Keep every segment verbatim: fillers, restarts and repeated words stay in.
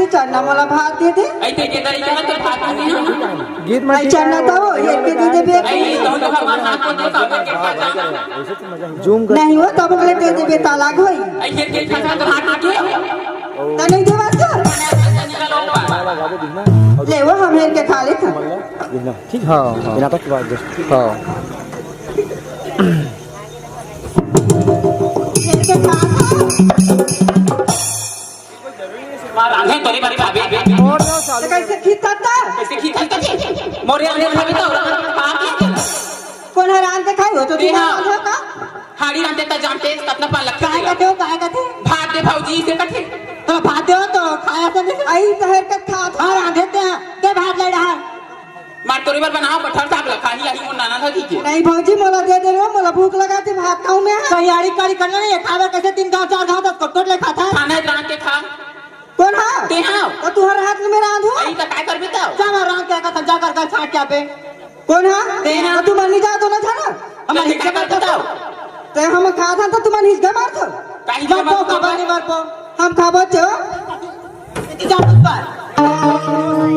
चना मोला भात दे दे। ऐसे के दई चना तो भात नहीं है। गीत में आई चना तो एक के दे दे। आई तो तो भगवान हाथ को दे, सब के खा जा। जूम कर। नहीं हो तब ओकरे दे दे, बेटा लाग होई। ऐसे के खा जा तो हाथ के। त नहीं देवा सर। ले वो हम हेर के खा लेत। ठीक। हाँ, हाँ। बिना तो बात just। हाँ। हेर के खा। मार रांधे तोरे बारे भाभी। तो कैसे खींचता था? कैसे खींचता था? मोरे रांधे भाभी तो पाप ही है। कौन है रांधे खाई हो तो? तेहा। हाड़ी रांधे ता जानते कतना पालक काहे कथे हो, काहे कथे? भात दे भौजी से कथे। तो भात दे हो तो खाया से नहीं। आई तो हेर के खा। हाँ, रांधे ते, ते भात ले रहा। मार तोरी बर बनाओ, कटहल साग ला खाही, आही मोर नाना था जी के। नहीं भौजी, मोला दे दे रे, मोला भूख लगा थे, भात खाऊं मैं। कहीं आड़ी काड़ी करना नहीं है, खावे कैसे तीन गांव, चार गांव तक कोट कोट ले खाता है। खाना है रांध के खा। कौन है? ते हाँ। तो तुहर हाथ में रांध हो? अरे तो काय करबे तो? जा मार रांध के का जा कर का छाट क्या पे? कौन है? ते हाँ। तो तुम नहीं जा दो ना था ना? हम तो हिस्सा कर बताओ। ते हम खा था तो तुम हिस्सा मार दो। काहे मर पो, मार पो? खबर नहीं मर पो। हम खाबो चो। जा ऊपर।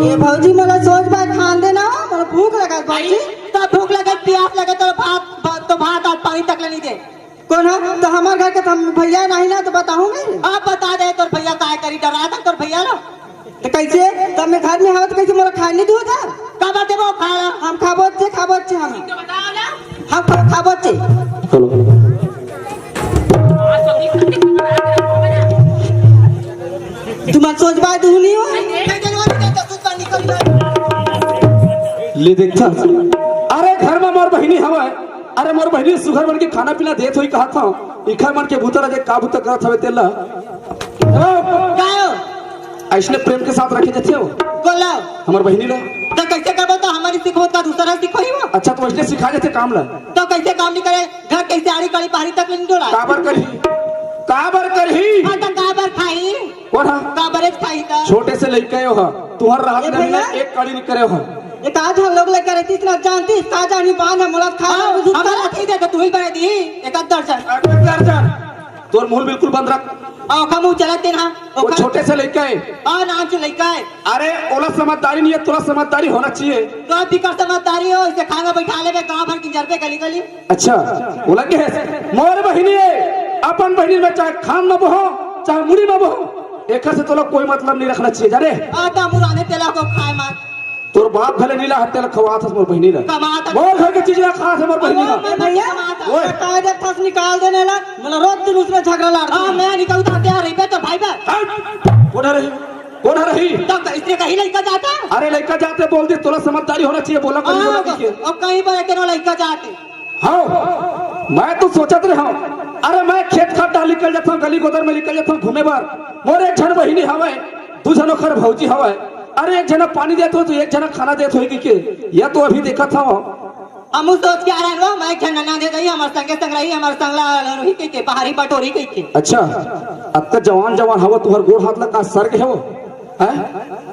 ये भौजी मोला सोच बाय खान देना हो, मोला भूख लगा भौजी। आई? तो भूख लगे, प्यास लगे तो भात, भात तो भात और पानी तक ले नहीं दे। कौन है? तो हमार घर के तो हम भैया नहीं ना तो बताऊं मैं। अब बता दे तोर भैया काय करी, डरा था तोर भैया लो। तो कैसे? तब मैं घर में हवा तो कैसे मोला खाए नहीं दूँ था? का बात है वो खाना? हम खाबो चे, खाबो चे हम। तो बताओ ना। हम खा-, खाबो चे। Hello, hello. तुम सोच बाय तू नहीं हो? ले देखा। अरे घर में मोर बहिनी हवा है। अरे मोर बहिनी सुघर मन के खाना पीना देत होई कहा था। इखर मन के भूतर अजे का भूतर करत हवे तेला। हेलो। कायो? ऐसने प्रेम के साथ रखे जाथे हो। बोला। हमर बहिनी ला। तो कैसे करबो तो हमारी सिखो का दूसरा सिखो ही वो। अच्छा तो ऐसने सिखा जाथे काम ला। तो कैसे काम नहीं करे? घर कैसे आड़ी काड़ी पहाड़ी तक नहीं डोला। काबर करही? काबर करही? हाँ तो काबर खाई? कौन हा? काबरेज खाई का? छोटे से लइका हो हा। तुहर राहत ए नहीं भैया। ना, एक कड़ी नहीं करे हो हा। ये कहा था लोग लेकर रहती इतना जानती, कहा जानी बांध है, मुलाकात खा हाँ, लो, दूसरा। हमारा ठीक है तो तू ही बना दी, एक आध दर्जन। एक दर्जन। तोर मुंह बिल्कुल बंद रख। ओखा मुंह चलत तेन हा। वो ओखा छोटे से लइका है। आ नाम जो लइका है। अरे, ओला समझदारी नहीं है, तोला समझदारी होना चाहिए। तो दिक्कत समझदारी हो, इसे खाना बैठा ले, गांव भर की जरबे गली गली। अच्छा, ओला के है? मोर बहिनी है, अपन बहिनी में चाहे खान में बहो, चाहे मुड़ी में बहो, एकर से तोला कोई मतलब नहीं रखना चाहिए, जाने? आ, तो मुराने तेला को खाए मार। तोर बाप भले नीला हत्या ल खवात हस मोर बहिनी ला। कमात। मोर घर के चीज ला खात हस मोर बहिनी ला। अरे भैया, ओए। बता दे, फस निकाल देने ला। मतलब रोज दिन उसने झगड़ा लाड़ हाँ, मैं निकलता हत्या रही बे तो भाई बे। हट! कौन है रही? कौन है रही? तो इसने कहीं लइका जाता? अरे लइका जाते बोल दे, तोला समझदारी होना चाहिए, बोला कौन बोला हाँ, किसी? और कहीं पर तेरा लइका जाते। हाँ, मैं तो सोचत रहे हूँ। अरे मैं खेत खार डाल निकल जाता हूँ, गली गोदर में निकल जाता हूँ घूमे बर। मोर एक झन बहिनी हवय, दू झन ओखर भौजी हवय। अरे एक झन पानी देत हो तो एक झन खाना देत होही कि के? या तो अभी देखत हव। हमू सोच के आ रहे हो, मैं एक झन नना दे दई, हमर संगे संग रही, हमर संग ला रही कहि के, पहाड़ी बटोरी कहि के। अच्छा, अतका जवान जवान हव, तुहर गोड़ हाथ ला का सर गे हव? हैं?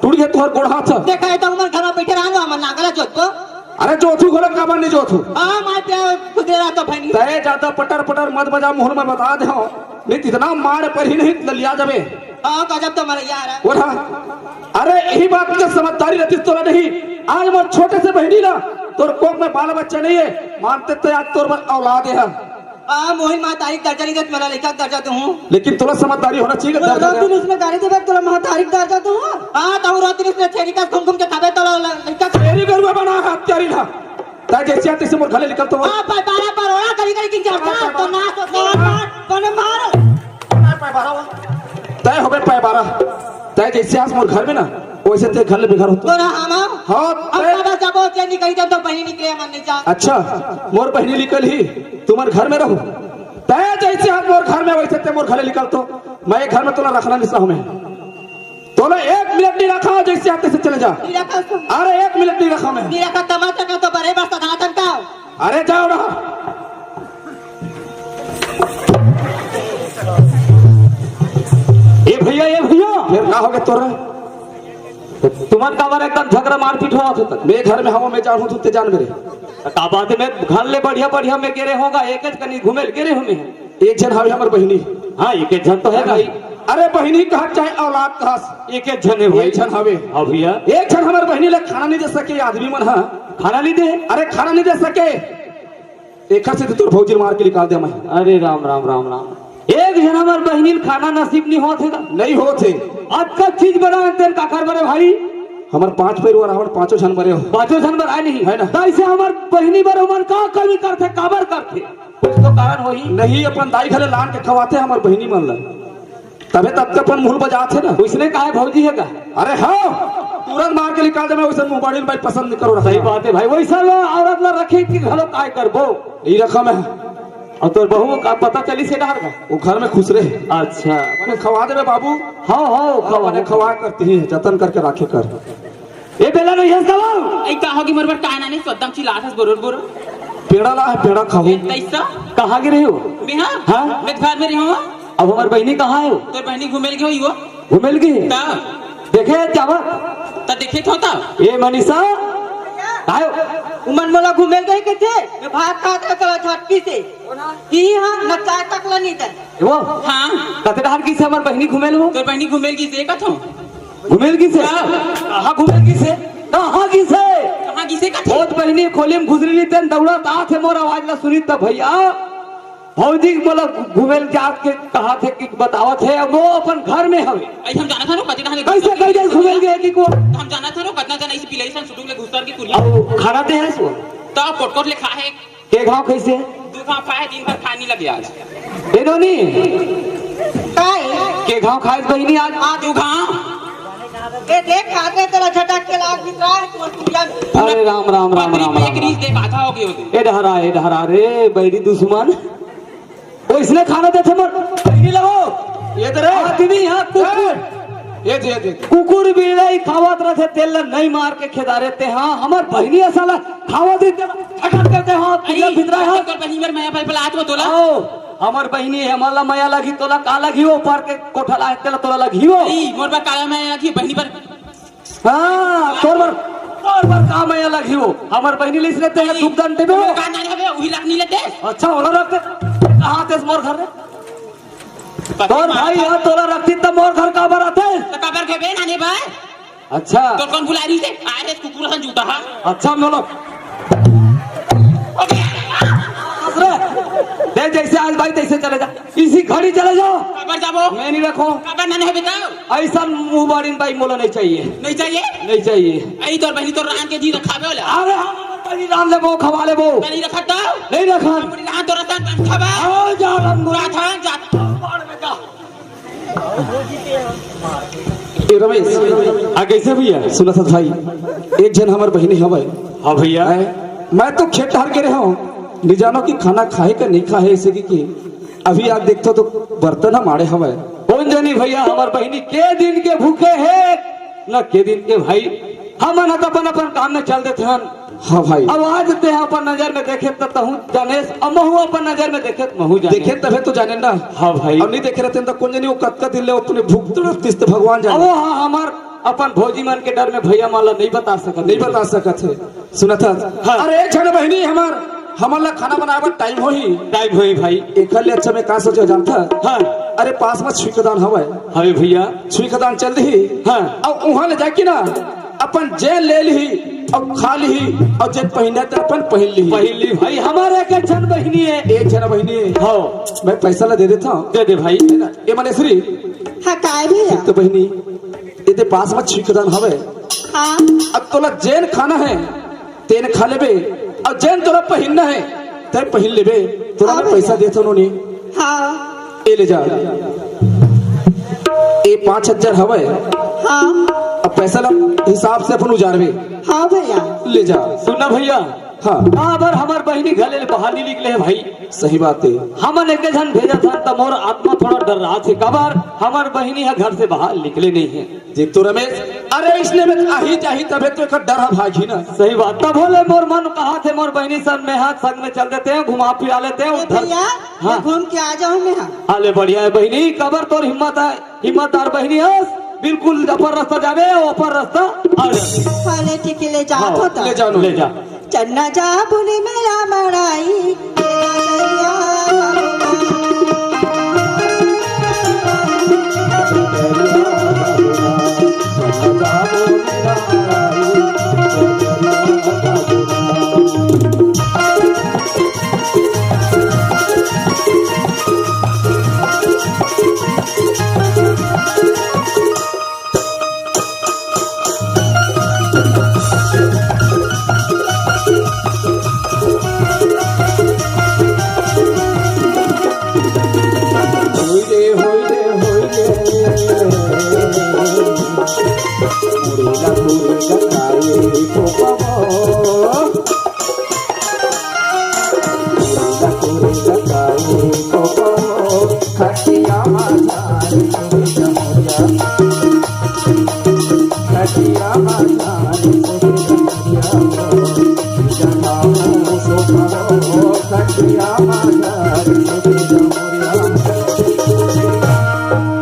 टूट गे तुहर गोड़ हाथ? देखा है तो हमर घर में बैठे रहन, हमर नांगला जोतबो। अरे जोथू घलो काबर नहीं जोथू? हाँ, मैं ते गुजरे रहा तो भनी। तय ज्यादा पटर पटर मत बजा, मुहर में बता दे हो। नहीं तो इतना मार पर ही नहीं ललिया जाबे। हाँ, गजब तो मर यार। वो रहा। अरे यही बात के समझदारी रहती तो नहीं। आज मोर छोटे से बहिनी ला तोर कोख में बाल बच्चा नहीं है, मानते तो आज तोर बर औलाद है। आ, मोहिन महतारी दर्जा नहीं देत, मला लइका दर्जा दूँ। लेकिन तोला समझदारी होना चाहिए, दर्जा दे। दिन उसमें गाली देबे, तोला महतारी दर्जा दूँ। हाँ, तो रोज दिन उसमें छेरी का घूम घूम के खाबे, तोला ल-, लइका तेरी गरुआ बना हाथ तेरी ना। तय जैसे आते से मोर घले निकल तो। हाँ, पर बारह पर ओला गली गली की चर्चा, तो ना तो, ना, ना, कोनो मार। तय होबे पाए बारह। तय जैसे आज मोर घर में ना, वैसे ते घर ले बेघर होतो। तोरा हम आओ? हाँ, अब तय बाबा जब वो चेन निकली, जब तो बहिनी निकले, मन नहीं जा। अच्छा, मोर बहिनी निकल ही, तुमन घर में रहो। तय जैसे हम मोर घर में, वैसे ते मोर घरे निकल तो। मैं घर में तोला रखना नहीं चाहूँ मैं। तोला एक मिनट नहीं रखा, जैसे आते से चले जा। नहीं रखा तू। अरे एक मिनट नहीं रखा मैं। नहीं रखा, तमाचा का तो बड़े बस था, था, था। अरे जाओ ना। ए भैया, ए भैया। फिर का हो गया तोरा? तुमन काबर एकदम झगड़ा मारपीट होवत हे? मैं घर में हवं, मैं जानहूं, तू ते जान मेरे। का बात हे, मैं घर ले बढ़िया बढ़िया मैं गेरे होगा, एक एक कनी घूमे ले गेरे हूं मैं। एक झन हवे हमर बहिनी। हाँ, एक एक झन तो हे भाई। अरे बहिनी कहस चाहे औलाद कहस, एक एक झन हे भाई। एक झन हवे। हाँ भैया। एक झन हमर बहिनी ला खाना नहीं दे सके आदमी मन ह। खाना नहीं दे? अरे खाना नहीं दे सके। एकर से तो तोर भौजी मार के निकाल दे मैं। अरे राम राम राम राम। एक झन हमर बहिनी ल खाना नसीब नहीं होत हे का? नहीं होत हे। अतका चीज बनाए तेन काकर बरे भाई? हमर पांच पैर वाला हमर पांचों झन बरे हो। पांचों झन बर आए नहीं। है ना? त ऐसे हमर बहिनी बर हमन का कमी करथे, काबर करथे? कुछ तो कारण होही। नहीं, अपन दाई घरे लान के खवाथे हमर बहिनी मन ला। तभे तब के अपन मुंह बजात हे ना। उसने कहा भौजी हे का? अरे हाँ, तुरंत मार के निकाल दे मैं, वैसे मुंह बाड़ी भाई पसंद नहीं करो रखना। सही बात हे भाई, वैसा लो औरत ला रखे कि घलो काय करबो? नहीं रखा मैं। अउ तोर बहू का पता चलिस हे डहर का? वो घर में खुश रहे। अच्छा। मैंने खवा देबे बाबू। हाँ, हाँ, खवा, खवा। खवा करती है, जतन करके राखे कर। ए बेला नहीं हंस दवा। ए, का होगे मोर बर? काय नाने सोदम चिल्लात हस बोरोर बोरोर। पेड़ा ला हे, पेड़ा खाहू। ए, तैसा? कहाँ गे रहे हो? मैं हाँ? हाँ? मैं घर में रहे हूँ। अब हमर बहिनी कहाँ हे? तोर बहिनी घूमे ल गे होही वो। घूमे ल गे? त? देखे हे जावत? त देखे थो त? ए मनीषा, आयो। उमन मोला घूमे ल गे कथे, मैं भात खात रहे तो झटकी से। की हाँ, न चाय तक ला नहीं दे। वो? हाँ। कते डहर गिसे हमर बहिनी घूमे ल वो? तोर बहिनी घूमे ल गिसे कथो। घूमे ल गिसे? हाँ। कहाँ घूमे ल गिसे? कहाँ गिसे? कहाँ गिसे कथे? बहुत बहिनी खोली में घुसरी ली तेन दौड़त आत हे, मोर आवाज ला सुनी त भैया। भौजी मोला घूमे ल जात के कहा थे कि बतावत हे, अब वो अपन घर में हवे। ऐसे हम जाना था ना, कतना जाने कैसे कह दे घूमे ल गे कि को? हम जाना था ना, कतना जाना इसी पिलाई सन सुटुक ले घुसर के कुलिया। अब खाना दे हे सो? तो कोट कोट ले खा हे। के घाव खाइसे? दू घाव खाए, दिन भर खाए नहीं लगे आज। ए नोनी, काय? के घाव खाइस बहिनी आज? आ दू घाव। ए देख, खाते तेला झटक के लाग निकला है, तुम्हारे कुड़िया में। अरे राम, राम, राम, पकड़ी राम, पे राम, एक रीस राम। देख, आधा हो गया वो। ए डहरा, ए डहरा रे, बैरी दुश्मन। वो इसने खाना देथे मोर बहिनी लगो। ये तो रे। आदमी यहाँ कुकुर। ये दे, ये दे। कुकुर बिलाई खावत रथे, तेल ला नहीं मार के खेदारे ते। हाँ, हमर बहिनी ऐसा ला खावत ही तेल खटक करते। हाँ, अरे, तुझे भितरा है। तोर बहिनी बर मया पल पल आत वो तोला। आओ, हमर बहिनी हे, हमला मया लगी, तोला का लगी वो? पर के कोठा ला तेला तोला लगी वो। अरे, मोर बर काला मया लगी, बहिनी बर। हाँ, तोर बर, तोर बर का मया लगी वो? हमर बहिनी लिस लेते हैं, अरे, दुख दंड देबे वो। का नारे हवे, उही लग नहीं लेते। अच्छा, ओला रखते। कहाँ तेस मोर घर रे? तोर भाई यहाँ तोला रखती त मोर घर काबर आते? तो काबर के बे नाने भाई? अच्छा। तो कौन बुला रही थे? अरे कुकुर हन जूता हा। अच्छा, बोलो। अरे, दे जैसे आज भाई तैसे चले जा। इसी घड़ी चले जाओ। काबर जाबो? मैं नहीं रखो। काबर नाने हवे बताओ। ऐसा मुंह बाड़ी भाई मोला नहीं चाहिए। नहीं चाहिए? नहीं चाहिए। आई तोर बहिनी तोर रान के जी रखाबे वाला। अरे हम अपन बहिनी रान लेबो, खवा लेबो। नहीं रखा तो? नहीं रखा। बड़ी रान तोर रान खाबा। आओ जा राम गुरु। रात हां जात। ए रमेश, आ कैसे भैया? सुना था भाई, एक झन हमर बहिनी हवय। हाँ भैया। हैं? मैं तो खेत हर के रहे हूँ, नहीं जानो कि खाना खाए का नहीं खाए, ऐसे की, की अभी आज देखतो तो बर्तन ह माड़े हवय। कौन जानी भैया, हमर बहिनी के दिन के भूखे हे, न के दिन के भाई। हमन ह तो अपन, अपन काम में चल देथन। हाँ भाई। अब आज ते ह अपन नजर में देखे त तहूँ जानेस, अब महू अपन नजर में देखे त महू जाने। देखे तभे तो जाने ना। हाँ भाई। अब नहीं देखे रहते त कौन जानी वो कतका दिन ले अपने भूख तड़पतिस त भगवान जाने। अब वो हाँ, हमर अपन भौजी मन के डर में भैया मन ला नहीं बता सकत। नहीं बता सकत हे। सुनत हस? हाँ। अरे एक झन बहिनी हमर, हमन ला खाना बनाए बर टाइम होही। टाइम होही भाई। एकर ले अच्छा मैं का सोचे जानत हस? हाँ। अरे पास में छुईखदान हवय। हवे भैया। छुईखदान चल दिही। हाँ। अउ उहाँ ले जाके ना अपन जेन ले लिही अउ खा लिही अउ जेन पहिनना ते अपन पहिन लिही। पहिन लिही भाई, हमर एक झन बहिनी हे। एक झन बहिनी हे। हाँ। मैं पैसा ला दे देथंव। दे दे भाई। है ना? ए मनेसरी। हाँ, काय भैया? एक तो बहिनी, एदे पास में छुईखदान हवय। हाँ। अब तोला जेन खाना हे, तेन खा लेबे, अउ जेन तोला पहिनना हे, ते पहिन लेबे। तोला मैं हाँ पैसा भैया। देथंव नोनी। हाँ। ए ले जा। ए पाँच हजार हवय। हाँ। अब पैसा ला हिसाब से अपन उजारबे। हाँ भैया। ले जा। सुन ना भैया। हाँ। काबर हमर बहिनी घले ले बाहर नहीं निकले हे भाई। सही बात हे। हमन एके झन भेजत हन त मोर आत्मा थोड़ा डर्रात हे। काबर हमर बहिनी ह घर से बाहर निकले नहीं हे। देख तो रमेश, अरे इसने में आही जाही तभे तो एकर डर ह भागही ना। सही बात। तभो ले मोर मन कहत हे मोर बहिनी सन में हाथ संग में चल देते हैं, घुमा फिरा लेते हैं ए उधर। भैया, हाँ। मैं घूम के आ जाऊँ मैं, हाँ। अले बढ़िया हे बहिनी, काबर तोर हिम्मत हे, हिम्मतदार बहिनी हस, बिल्कुल अपन रस्ता जाबे, अपन रस्ता आ जाबे। अले ठीक हे, ले जा हाँ, तो। ले जा, ले जा। चन्ना जा बुनी मेरा मड़ाई।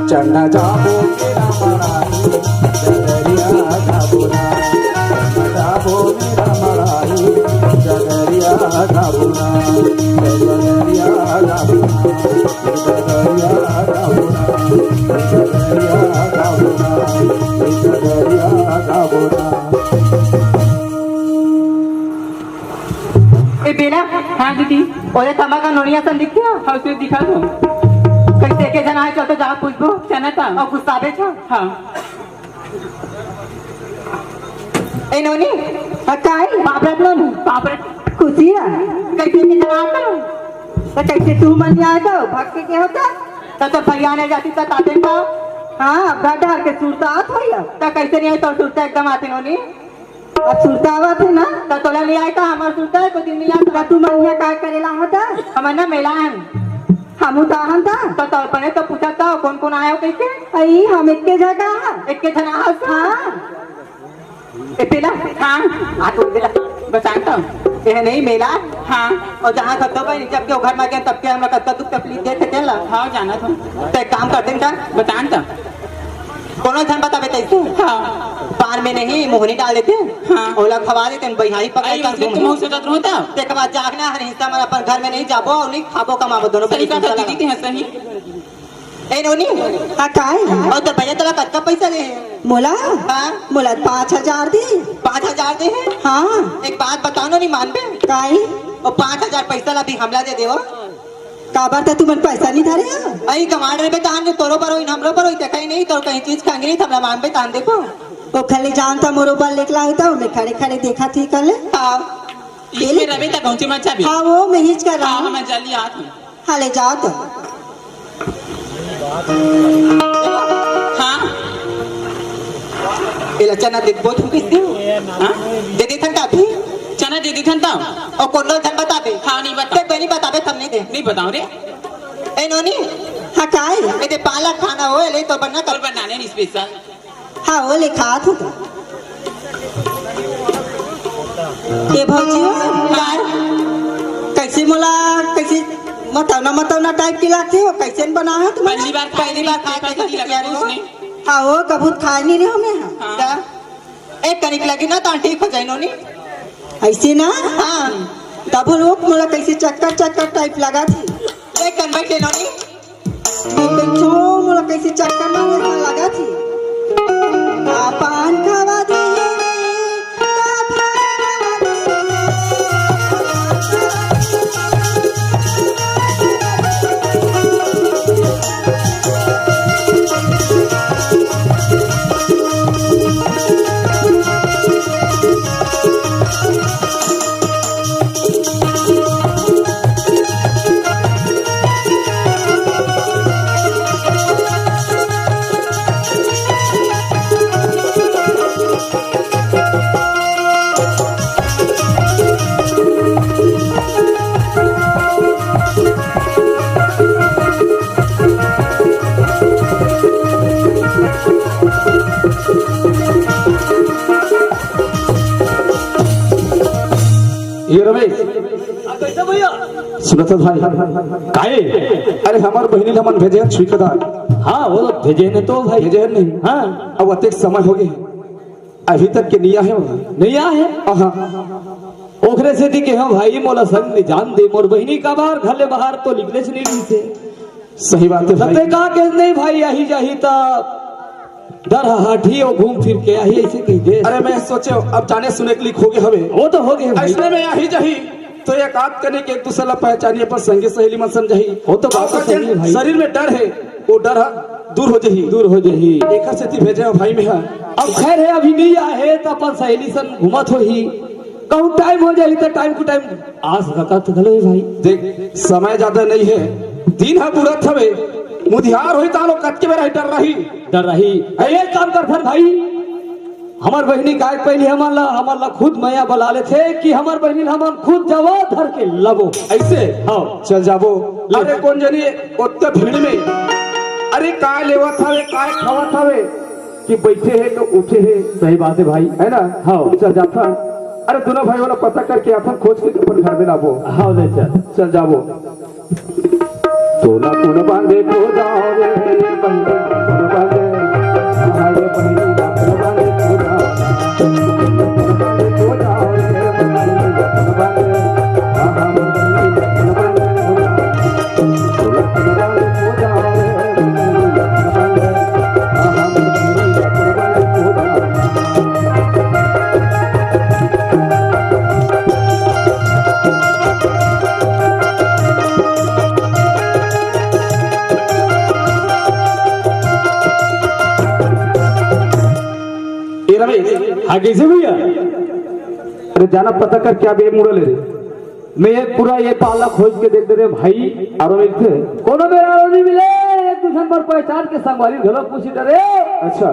चंदा जाबो मेरा मराई, डगरिया जाबो ना। चंदा जाबो मेरा मराई, डगरिया जाबो ना। डगरिया जाबो ना। डगरिया जाबो ना। डगरिया जाबो ना। डगरिया जाबो ना। ए बेला। हाँ दीदी। ओरे थमा का नोनिया सन दिखते हो? हाँ, उसे दिखा दो। कैसे के जना है, चल तो जा पूछबो। चना था। और गुस्सा बे छो। हाँ। ए नोनी। हाँ, काई? बाप रे नोनी। बाप रे। खुशी है। कैसे के जना आता? तो कैसे तू मन जाए तो भक्ति के होता? तो, तो भैया ने जाती तो ताते का? हाँ, अब घर डाल के सुरता आत होई अब। तो कैसे नहीं है तो सुरता एकदम आते नोनी? अब सुरता आवत हे ना? त तोला नइ आय का? हमर सुरता हे, कोई दिन नइ आय का? त तू मन इहाँ काय करे ला हस त? हमर ना मेला हन। हमू त आहन त। त तोर बने तो पूछत त, कोन कोन आय हो कहिके? अई, हम एक्के झन का हन। एक्के झन आहस? हाँ। ए पेला? हाँ। आ तो बेला। बतान तो। ए नहीं मेला? हाँ। और जहाँ सब तो भाई, जब के ओ घर में गए, तब के हमरा कत्ता दुख तकलीफ देत हे तेला। हाँ, जानत हूँ। त एक काम करते हैं का? बतान तो। कोनो झन बताबे तैसे। हाँ। पान में नहीं, मोहनी डाल देते। हाँ। ओला खवा देते, बहियाई पकाई अरे, कर उसने घूम। तुम हो सोचत रहो तो। तेकर बाद जागना हर हिस्सा में अपन घर में नहीं जाबो और नहीं खाबो कमाबो दोनों सही बहिनी कहा हिस्सा दीदी, लगा। ते हंस नहीं। ए नोनी। हाँ, काय? और तो भैया तोला कतका पैसा दे हे? मोला? हाँ। मोला पाँच हजार दे। पाँच हजार दे हे? हाँ। एक बात बताओ नोनी, मानबे? काय? और पाँच हजार पैसा ला भी हमला दे देवो। काबर त तुमन पैसा नइ धरे हो? अई कमाड़ रहिबे तहान जो तोरो बर होई, हमरो बर होई, देखा ही नहीं, तोर कहीं चीज खांगे नहीं, त हमला मांगबे तहान देबो। ओखर ले जान त मोरो बर लेकला होता, मैं खड़े खड़े देखा थी कल। हाँ। ये ले। इसमें रबे त पहुंचे मत जाबे। हाँ, वो मैं हिच कर रहा हाँ, हूँ। मैं जल्दी आत हूँ। हाँ, ले जाओ तो। हाँ। एला चना देबो तुम किस दिन? हाँ? दे दे थन का भी? चना दे दे थन ता। और कोनो झन बताबे? हाँ, नहीं बता। ते कोई नहीं बताबे, थम नहीं दे। नहीं बताओ रे। ए नोनी। हाँ, काय? ए दे पालक खाना हो, ले तो बनना कर। और बनाने नहीं स्पेशल। हाँ, वो ले खात हूँ तो। ए भौजी हो, काय? कैसे मोला, कैसे मतौना, मतौना टाइप की लागथे हो, कैसे बना है तुम्हारा? पहली बार खाए पहली बार नहीं, खाए पहली कैसे बार किया रे हो? उसने। हाँ, वो कभू खाए नहीं रे हमें, हाँ। हाँ। का? एक कनिक लगी ना, तो ठीक हो जाए नोनी। ऐसे ना? हाँ। तब लोग मोला कैसे चक्कर, चक्कर टाइप लगा थी। एक कन बैठे नोनी। मैं बैठो, मोला कैसे चक्कर मारे ला लगा थी। का पान खावा दे, का पान खावा दे। ये रमेश, हाँ, कैसे भैया? सुनत हस भाई? काहे? अरे, हमर बहिनी ल हमन भेजे हन स्वीकादार। हाँ, वो तो भेजे हन तो भाई। भेजे हन नहीं? हाँ। अब अतेक समय हो गए, अभी तक के नइ आए हे। नइ आए हे? हाँ। ओखरे सेती के हो भाई, मोला संग ले जान दे, मोर बहिनी काबर घर ले बाहर तो निकलेच नइ रहिसे। सही बात हे भाई। तते का के नहीं भाई, आही जाही त डर हटी अउ घूम फिर के आही, ऐसे कहि दे। अरे मैं सोचे अब जाने सुने के लिए खो गए हवे। वो तो हो गए भाई। ऐसने में आही जाही तो एक आध कने के एक दूसर ला पहचानी, अपन संगी सहेली मन समझाही। वो तो बात अउ सही हे भाई। शरीर में डर हे, वो डर ह दूर हो जही। दूर हो जही। एकर सेती भेजे हंव भाई मैं ह। अब खैर हे, अभी नइ आए हे त अपन सहेली सन घूमत होही, कहूँ टाइम हो जाही त टाइम टू टाइम आ सकत घलो हे भाई। देख, समय ज्यादा नइ हे, दिन ह बुड़त हवे, मुधियार होही त लोग कतके बेरा डर रही। डर रही। अरे एक काम कर फिर भाई, हमर बहिनी काय पहली हमन ला, हमन ला खुद मया बला लेथे कि हमर बहिनी ला हमन खुद जवा धर के लबो। ऐसे? हाँ। चल जाबो। ले। अरे कोन जनी ओत्ते भीड़ में, अरे काय लेवत हवे, काय खावत हवे कि बैठे हे तो उठे हे। सही बात हे भाई। है ना? हाँ। चल जाथन। अरे, दूनों भाई मन ला पता करके आथन, खोज के अपन घर में लाबो। हाँ, ले चल। चल जाबो। तोला कोन बांधे खोजा रे, बहिनी कोन बांधे, हमारे बहिनी ला कोन बांधे खोजा, कोन बांधे खोजा रे, बहिनी ला कोन बांधे, हमारे बहिनी ला कोन बांधे खोजा। ए रमेश। हाँ, कइसे भैया? अरे जाना पता कर, क्या बे मुड़ा ले रे। मैं ये पूरा ये पाला खोज के देख दे रे भाई, आरो मिलथे? कोनो बेरा आरो नहीं मिले, एक दूसर पर पहचान के संगवारी घलो पूछी डरे। अच्छा।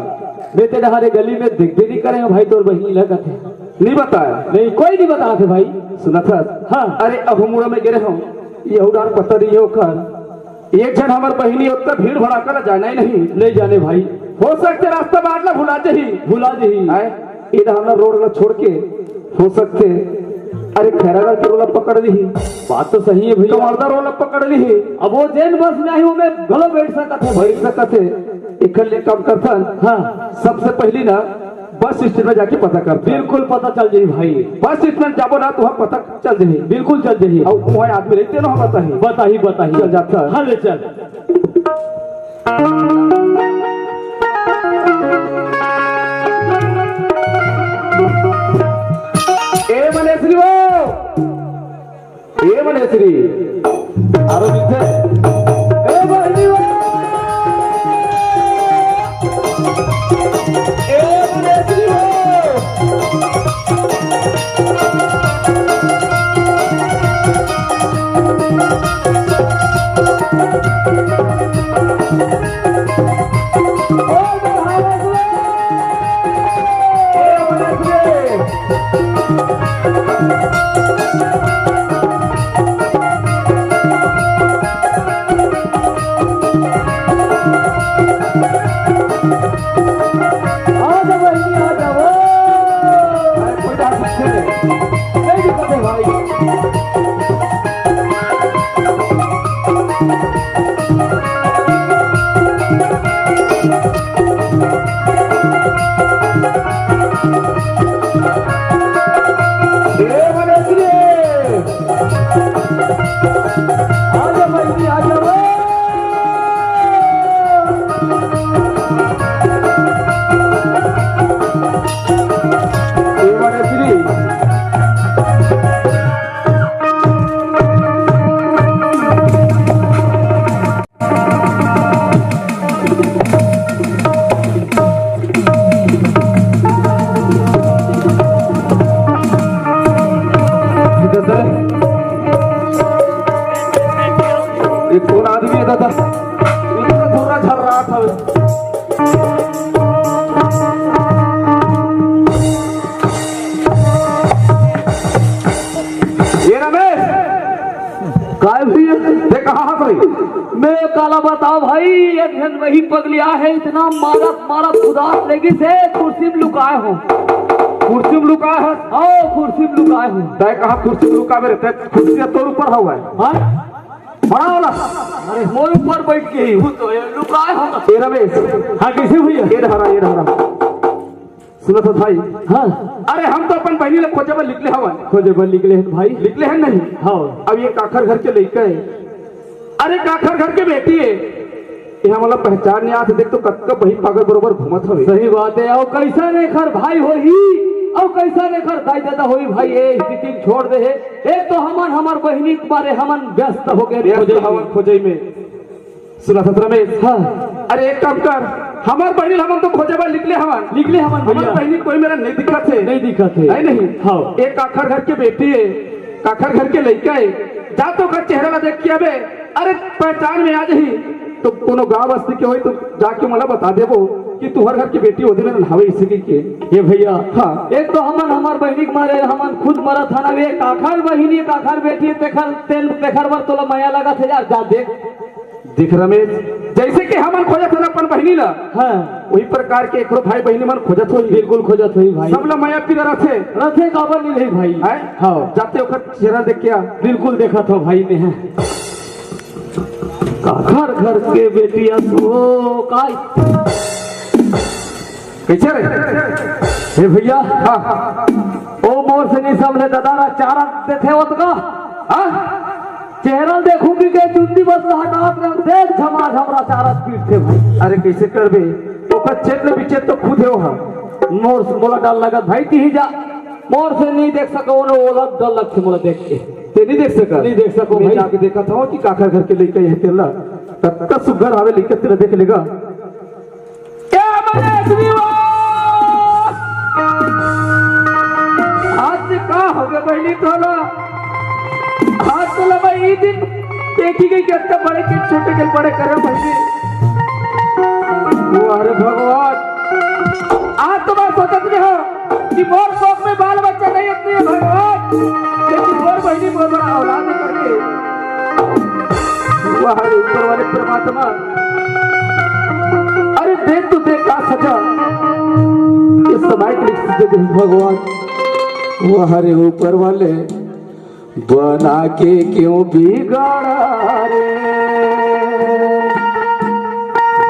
मैं ते डहारे गली में देखबे नहीं करे भाई, तोर बहिनी लगत हे। नहीं बताया? नहीं, कोई नहीं बताथे भाई। सुनत हस? हाँ। अरे अहू मुड़ा में गे रहेंव, यहू डार पता नहीं हे ओकर। एक झन हमर बहिनी ओतना भीड़ भड़ाका ला जाने ही नहीं। नहीं जाने भाई। हो सकथे रास्ता बाट ला भुला जही। भुला जही। आय, इधर हमला रोड ला छोड़ के हो सकथे, अरे खैरागढ़ के रोड ला पकड़ लिही। बात तो सही हे भैया। कवर्धा रोड ला पकड़ लिही। अब वो जेन बस में आही, ओमे घलो बैठ सकत हे। बैठ सकत हे। एकर ले काम करथन। हाँ। सबसे पहली ना बस स्टैंड में जाके पता करथन। बिल्कुल पता चल जाही भाई। बस स्टैंड जाबो ना, तुहां पता चल जाही। बिल्कुल चल जाही। अउ उहां आदमी रहिथे ना, बताही। बताही, बताही। चल जाथन। हाँ, ले चल। ए मनेसरी वो, ए मनेसरी, आरो मिलथे। ए बहिनी वो, ए मनेसरी वो। आ जा बहिनी, आ जा वो। अरे कोई बात नहीं, नहीं दिक्कत हे भाई। ए मनेसरी, आ जा बहिनी, आ जा वो। ए मनेसरी। ये कोन आदमी हे दादा? इतना धुर्रा झर्रात हवे। ए रमेश, काय भैया? ते कहाँ हस रे? मैं काला बतावंव भाई, एक झन वही पगली आहे, इतना मारत मारत उदास लेगिस हे, कुर्सी में लुकाय हों। कुर्सी में लुकाय हस? हाँ, कुर्सी में लुकाय हों। ते कहाँ कुर्सी में लुकाबे रे? ते कुर्सी तोर ऊपर हवय। हाँ? बड़ा वाला। अरे मोर ऊपर बैठ के ही हूँ तो ये लुकाय हों। ए रमेश। हाँ, कइसे भैया? ए डहर आ, ए डहर आ। सुनत हस भाई? हाँ। अरे हम तो अपन बहिनी ला खोजे बर निकले हवन। खोजे बर निकले हन भाई? निकले हन नहीं? हाँ। अब ये काखर घर के लइका हे, अरे काखर घर के बेटी हे, ये हमला पहचान नहीं आत हे। देख तो कतका बहिर पागल बरोबर घूमत हवे। सही बात हे। अउ कइसन एखर भाई होही, अउ कइसन एखर दाई ददा होही भाई, ये स्थिति में छोड़ दे हे। एक तो हमन हमर बहिनी के मारे हमन व्यस्त हो गए व्यस्त खोजे में। हवन खोजे में। सुनत हस रमेश? हाँ। अरे एक काम कर, हमर बहिनी ल हमन तो खोजे बर निकले हवन। निकले हवन हमर भैया। बहिनी कोई मेर नहीं दिखत हे। नहीं दिखत हे। है नहीं? हाँ। एक काखर घर के बेटी हे, काखर घर के लइका हे, जा तो ओकर चेहरा ला देख के आबे, अरे पहचान में आ जाही, तो कोनो गांव बस्ती के होही तो जाके मोला बता देबो कि तुंहर घर के बेटी ओदे मेर हवे इसे कहिके। ए भैया, हाँ। एक तो हमन हमर बहिनी के मारे हमन खुद मरत हन, अब ये काखर बहिनी, काखर बेटी, तेखर, तेन, तेखर बर तोला मया लगत हे यार, जा देख। देख रमेश, जइसे कि हमन खोजत हन अपन बहिनी ला, हाँ। वही प्रकार के एकरो भाई बहिनी मन खोजत होही। बिल्कुल खोजत होही भाई। सब ला मया पीरा रथे। रथे, काबर नहीं रही भाई? हैं? हाँ। जाते ओकर चेहरा देख के आ। बिल्कुल देखत हों भाई मैं। का घर घर के बेटिया तो का कइसे रे? हे भैया, हाँ। ओ मोर से नहीं संभले दादा रा चारा देथे ओतका। हाँ? चेहरा देखूंगी के चुंदी बस हटात रहे, देख झमा झमरा चारा पीटथे भाई। अरे कइसे करबे? ओकर चेत ले बिचेत तो खुद हे ओहा। मोर से मोला डर लगत भाई, तिही जा। मोर से नहीं देख सको, ओला डर लगथे मोला देख के। ते नहीं देख सका? नहीं देख सको मैं भाई। जाके देखत हों कि काखर घर के लइका हे तेला। कतका सुग्घर हावे लइका तेला देख लेगा। ए महेश विवाह! आज का होगे बहिनी तोला? आज तोला मैं ई दिन देखी गई कि अतना बड़े के छोटे के बड़े करे बहिनी। ओ अरे भगवान, आज तो मैं सोचत रहे हो कि मोर शौक में बाल बच्चा नहीं होती है भगवान, लेकिन मोर बहिनी मोर बड़ा औलाद करके। वाह रे ऊपर वाले परमात्मा, अरे देख तो देख का सजा इस समय के लिए सजा दे भगवान। वाह रे ऊपर वाले, बना के क्यों बिगाड़ा रे,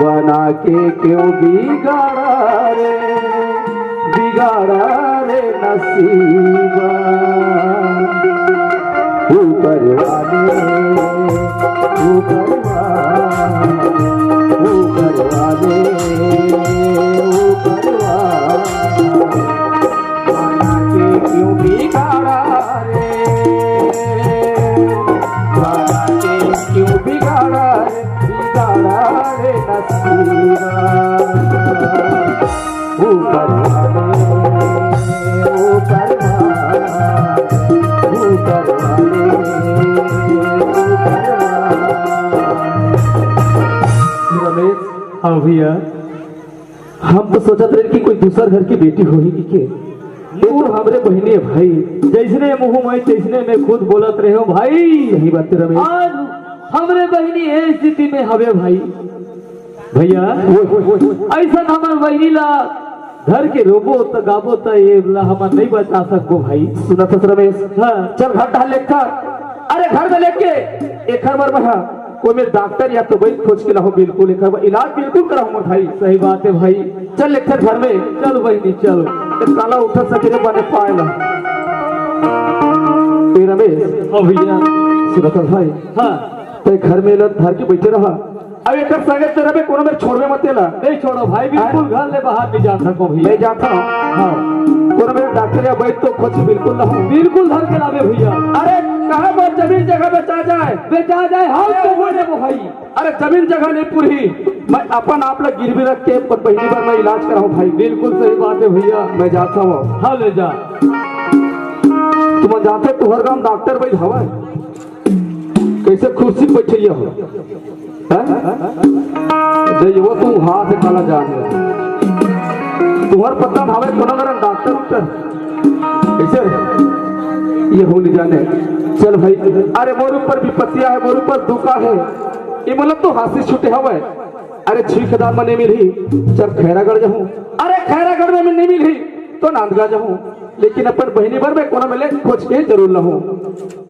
बना के क्यों बिगाड़ा रे, बिगाड़ा रे नसीबा। ऊपर वाले, ऊपर वाले, ऊपर वाले, ऊपर वाले। बना के क्यों बिगाड़ा रे, बना के क्यों बिगाड़ा रे, बिगाड़ा रे नसीबा। ऊपर वाले, ऊपर वाले, ऊपर वाले, ऊपर वाले। रमेश, हाँ भैया। हम तो सोचत रहे कि कोई दूसर घर की बेटी होही कि के। ये तो हमरे बहिनी हे भाई। जइसने मुँह में तइसने में खुद बोलत रहे हो भाई। सही बात हे रमेश। आज हमरे बहिनी ए स्थिति में हवे भाई। भैया, ओए, ओए, ओए, ओए। अइसन हमर बहिनी ला घर के रोबो त गाबो त ये ला हमन नहीं बचा सकबो भाई। सुनत हस रमेश? हाँ। चल घर डाल लेकर। अरे घर में लेके एकर बर मैं हा कोई मेर डॉक्टर या तो वैद खोज के लाहूं, बिल्कुल एकर बर इलाज बिल्कुल कराहूं मोर भाई। सही बात हे भाई। चल लेकर घर में। चल बहिनी चल। ए साला उठा सके रे बने पाए ला। ए रमेश। हाँ भैया। सुनत हस भाई? हाँ। ते घर में ला धर के बैठे रहा। अब एकर संगे ते रहे कोनो मेर छोड़बे मत तेला। नहीं छोड़ो भाई, बिल्कुल घर ले बाहर नहीं जा सको भैया। नहीं जाता हूँ। हाँ। कोनो मेर डॉक्टर या वैद तो खोज बिल्कुल ना हो। बिल्कुल धर के लाबे भैया। अरे कहा मोर जमीन जगह बेचा जाए। बेचा जाए, हम तो बोले वो भाई। अरे जमीन जगह नहीं पूरी, मैं अपन आप ला गिरवी रख के अपन बहिनी बर मैं इलाज कराहूं भाई। बिल्कुल सही बात हे भैया। मैं जाता हूँ। हाँ ले जा। तुमन जानते तुहर गांव डॉक्टर वैद हवय? कइसे कुर्सी बैठइया हो? हैं? जइवो तू हाथ काला जान ले। तुहर पता भावे कोनो मेर डॉक्टर उक्टर? कइसे? ये हो नहीं जाने। चल भाई, अरे मोर ऊपर विपत्तिया हे, मोर ऊपर दुख हे। ये मतलब तो हाथ से छूटे हवे। अरे छीखदार में नहीं मिलही, चल खैरागढ़ जाहूं। अरे खैरागढ़ में नहीं मिलही तो नांदगांव जाहूं, लेकिन अपन बहिनी बर में कोनो मेर ले खोज के जरूर लाहूं।